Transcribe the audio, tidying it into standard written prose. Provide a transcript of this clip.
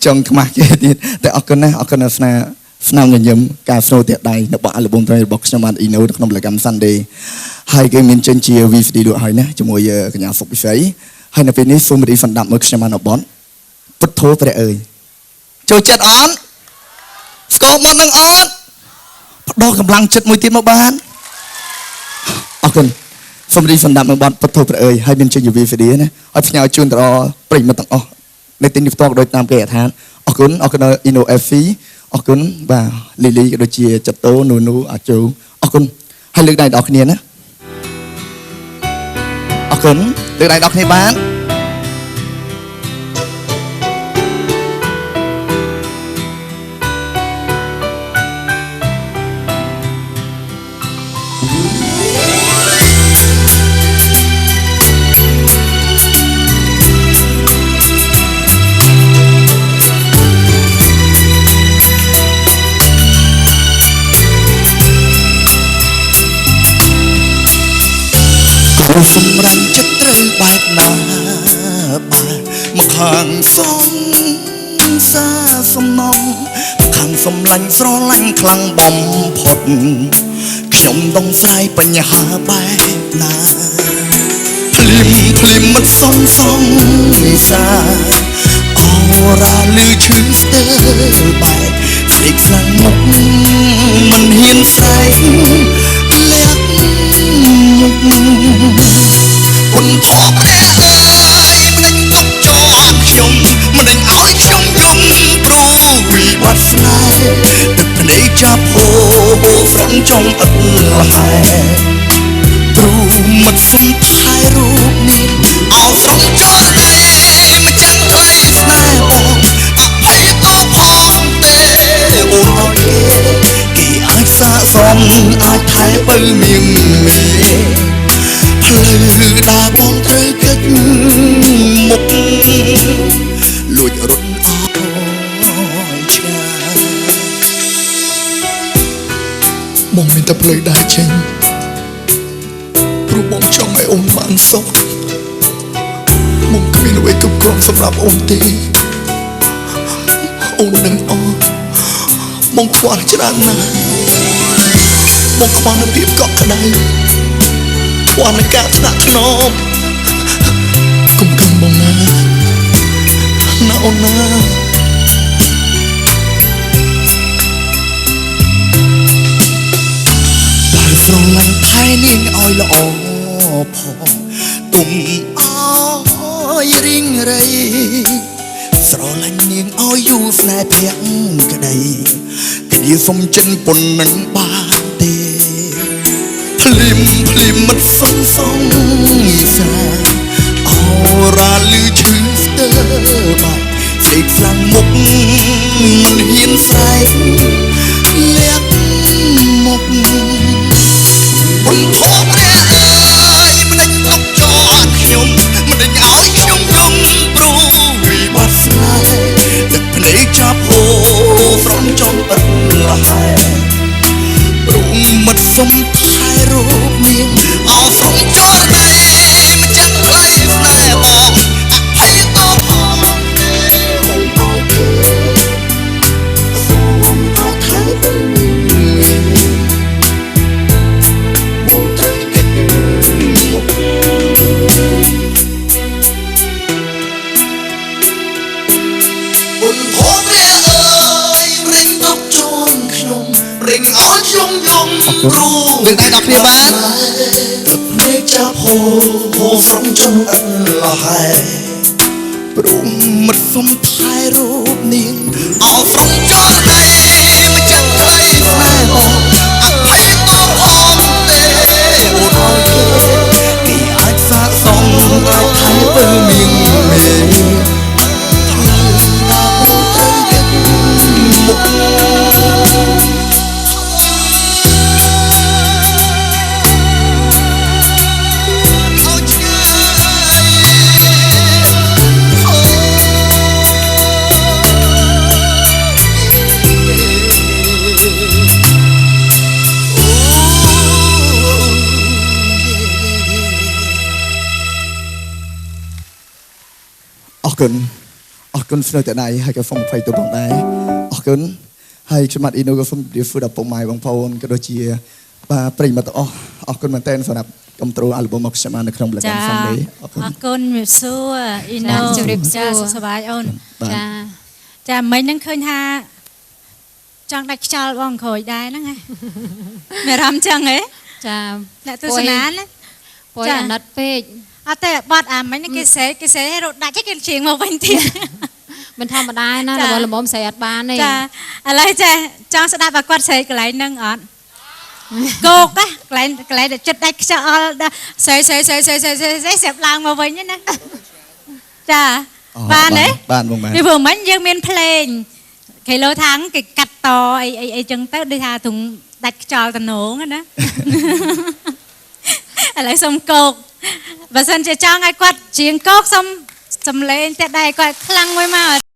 ចង់ខ្មាស់គេទៀតតែអរគុណណាស់អរគុណស្នាស្នាមញញឹមការស្នូតាដៃនៅបទអាល់ប៊ុមថ្មីរបស់ខ្ញុំបានអ៊ីណូនៅក្នុងផលិតកម្ម Sunday ហើយគេមានចេញជា VCD លក់ហើយណាជាមួយកញ្ញាសុកពិសីហើយនៅពេលនេះសូមរីសម្ដាប់មើលខ្ញុំបានបទពុទ្ធោព្រះអើយចូលចិត្តអត់ស្គាល់មកនឹងអត់ផ្ដោះកម្លាំងចិត្តមួយទៀតមកបានអរគុណសូមរីសម្ដាប់មើលបទពុទ្ធោព្រះអើយហើយមានចេញជា VCD ណាឲ្យផ្ញើជូនទៅដល់ប្រិយមិត្តទាំងអស់នៅទីនេះផ្ទាល់ក៏ដូចតាមគេអដ្ឋានអរគុណអរគុណដល់ Inno FC អរគុណបាទលីលីក៏ដូចជាចតោនូនូអាជូអរគុណហើយលើកដៃដល់គ្នាណាអរគុណលើកដៃដល់គ្នាបានសម្រាប់ចិត្តត្រូវបែបណាបាទមកខាងសងសាសំណងខាងសំឡាញ់ស្រឡាញ់ខ្លាំងបំផុតខ្ញុំដងស្រាយបញ្ហាបែបណាភ្លៀមភ្លៀមមិនសំសងសាអរ៉ាលឺឈឺស្ទើបែកស្លេកស្លាំងមុខមិនហ៊ានស្រែកលាក់មុខពុនធម៌ព្រះអើយមិនដេញទុកចោលខ្ញុំមិនដេញឲ្យខ្ញុំយំព្រោះវិបត្តិស្នេហ៍ទឹកភ្នែកចាប់ហូរស្រង់ចង់ឥតលហែព្រោះមិត្តសុំថែរូបនេះអោស្រង់ចោលណែម្ចាស់ថ្លៃស្នេហ៍បងអភ័យទោសផងទេអូនឲ្យគេគេអាចសាកសមអាចថែបើមៀងមេផ្លូវដើរបងត្រូវកិច្ចមុខលួចរត់អយឆ្ងាយបងមានតែផ្លូវដើរចេញព្រោះបងចង់ឲ្យអូនបានសុខបងគ្មានអ្វីគ្រប់គ្រាន់សម្រាប់អូនទេអូននឹងអស់បងខ្វះច្រើនណាស់បងខ្វះនូវភាពកក់ក្ដៅខ្វះនូវការថ្នាក់ថ្នមកុំខឹងបងណាណាអូនណាបើស្រឡាញ់ថែនាងឲ្យល្អផងទុំអើយរីងរៃស្រឡាញ់នាងឲ្យយូរស្នេហ៍ភក្តីគ្នាសុំចិនប៉ុននឹងបានទេភ្លៀមភ្លៀមមិនសំសងសាអរ៉ាលឺឈឺស្ទើបាក់ស្លេកស្លាំងមុខមិនហ៊ានស្រែកលាក់មុខពុនធម៌ព្រះអើយមិនដេញទុកចោលខ្ញុំមិនដេញឲ្យខ្ញុំយំព្រោះវិបត្តិស្នេហ៍ទឹកភ្នែកចាប់ហូរស្រង់ចង់ឥតលហែព្រោះមិត្តសុំថែរូបនាងអោស្រង់ចោលណែម្ចាស់ថ្លៃស្នេហ៍បងអភ័យទោសផងទេបងឲ្យគេសូមឲ្យថែពងបងត្រូវកិច្ចមុខពុនធម៌ព្រះអើយរិញទុកជូនខ្ញុំរិញឲ្យខ្ញុំយំព្រោះលើកដៃដល់គ្នាបានទឹកភ្នែកចាប់ហូរស្រង់ចង់ឥតលហែព្រោះមិត្តសុំថែរូបនាងអោស្រង់ចោលណែម្ចាស់ថ្លៃស្នេហ៍បងអភ័យទោសផងទេអូនឲ្យគេគេអាចសាកសមអាចថែពើមៀងមេផ្លូវដើរបងត្រូវកិច្ចមុខអរគុណ អរគុណស្នូតដៃហើយក៏សូមអភ័យទោសផងដែរអរគុណហើយខ្ញុំបាទអ៊ីណូក៏សូមជម្រាបសួរដល់ពុកម៉ែបងប្អូនក៏ដូចជាបាទប្រិយមិត្តទាំងអស់អរគុណមែនទែនសម្រាប់គ្រប់ត្រូលអាល់ប៊ុមរបស់ខ្ញុំបាទនៅក្នុង Black Sunday អរគុណ អរគុណជំរាបសួរអ៊ីណូ ជំរាបសួរ ចាសុខសប្បាយអូន បាទ ចា ចាមិញហ្នឹងឃើញថាចង់ដាច់ខ្យល់បងក្រួយដែរហ្នឹងហ៎ មានអារម្មណ៍ចឹងហ៎ ចា អ្នកទស្សនាណា ព្រោះ ចា អាណិតពេក អត់ទេបត់អាមិញហ្នឹងគេស្រែកគេស្រែករត់ដាច់គេជៀងមកវិញទៀត មិនធម្មតាណា ចា របស់ល្មមស្រីអត់បានទេ ចាឥឡូវចេះចង់ស្ដាប់ឲ្យគាត់ស្រែកកន្លែងហ្នឹងអត់គោកណាកន្លែងកន្លែងដែលចិត្តដាច់ខ្យល់ដល់ស្រែកស្រែកស្រែកស្រែកស្រែកស្រែកស្រែកស្រាប់ឡើងមកវិញណាចាបានទេ បានបងបាន ពីព្រោះមិញយើងមានភ្លេងគេលោថាងគេកាត់តអីអីអីចឹងទៅដូចថាទ្រង់ដាច់ខ្យល់តំណងណា ឥឡូវសុំគោកបើសិនជាចង់ឲ្យគាត់ជាងគោកសុំសំលេងតែដែរគាត់ខ្លាំងមួយមក